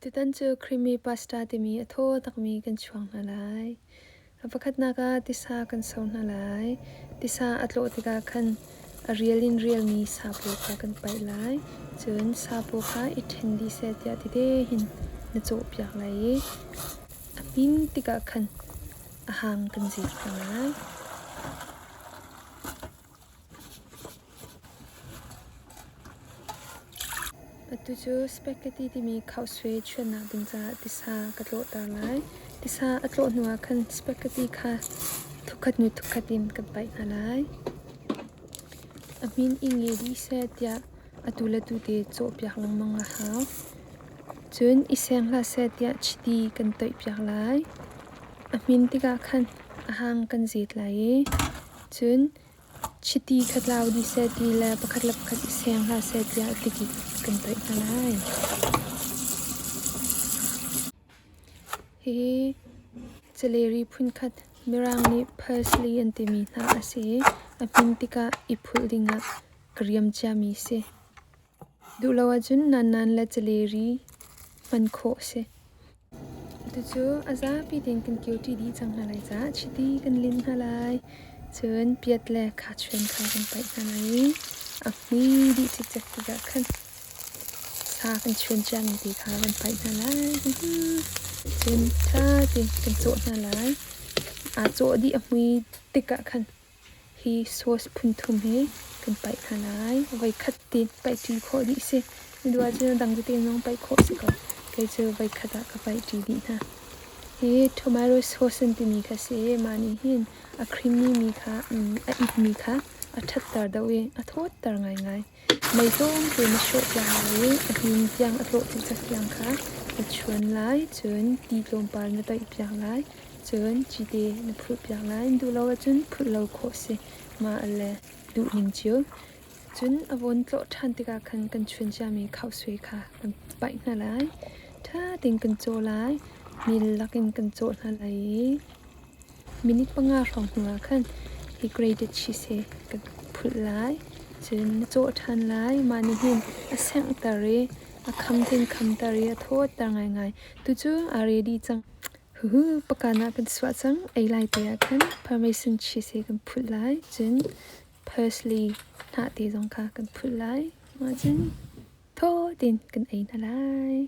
Tutan cu creamy pasta timi a thaw takmi kan chuang hna lai. A pakhatnak ah tisa kan so hna lai. Tisa a tlawh tikah khan a rial in rialmi sapaw kha kan paih lai. Cun sapaw kha i ṭhen dih seh tiah tete hin na cawhpiak lai i a hmin tikah khan a hang kan zit hna lai. Atu cu spaghetti timi khausui chuannak ding caah tisa ka tlawhter lai. Tisa a tlawh hnuah khan spaghetti kha thukhat hnu thukhat in kan paih hna lai. A hmin i nge dih seh tiah atu le tu te cawhpiak lengmang a hau. Cun i seng hlah seh tiah chiti kan toihpiak lai. A hmin tikah khan a hang kan zet lai i cun chiti kha tlau dih seh ti le pakhat le pakhat i seng hlah seh tiah tikik kan toih hna lai. Hihi caleri phunkhat Mirang nih parsley an timi hna a si i a hmin tikah i phulh dingah ka riam ciami a si. Duh lo ahcun nannan le caleri hman khawh a si. Tucu a zapi tein kan kio ṭi dih cang hna lai caah chiti kan lin hna lai. Cun piat le khachuan kha kan paih hna lai i a hmui dih cikcek tikah khan sa kan chuan ciami te kha kan paih hna lai. Cun ṭha tein kan cawh hna lai. Aa cawh dih a hmui tikah khan hi sauce phunthum hi kan paih hna lai. Voikhat tein paihṭi khawh dih si. Na duh ahcun a dang tete zong paih khawh si ko. Kei cu voikhat ah ka paihṭi dih hna. Hi tomato sauce an timi kha si. Mah nih hin a creamy mi kha a itmi kha a ṭhatter deuh i a thawtter ngaingai. Mei tlawmte na hrawh piak lai i a hmin tiang a tlawh cikcek tiang kha na chuan lai. Cun ti tlawmpal na toih piak lai. Cun cite na phulh piak lai. Na duh lo ahcun phulh lo khawh si. Mah le duh ning cio. Cun a vawn tlawh ṭhan tikah khan kan chuan ciami khausui kha kan paih hna lai. Ṭha tein kan cawh lai. Mil lakin kan cawh hna lai i minute 5 hrawng hnuah khan hi grated cheese hi kan phulh lai. Cun na cawh ṭhan lai. Mah nih hin a senghter i a kham tein khamter i a thawtter ngaingai. Tucu aa ready cang. Huhu, pakan ah kan suah cang. Ei lai te ah khan parmesan cheese hi kan phulh lai. Cun parsley hnah te zong kha kan phulh lai. Mah cun thaw tein kan ei hna lai.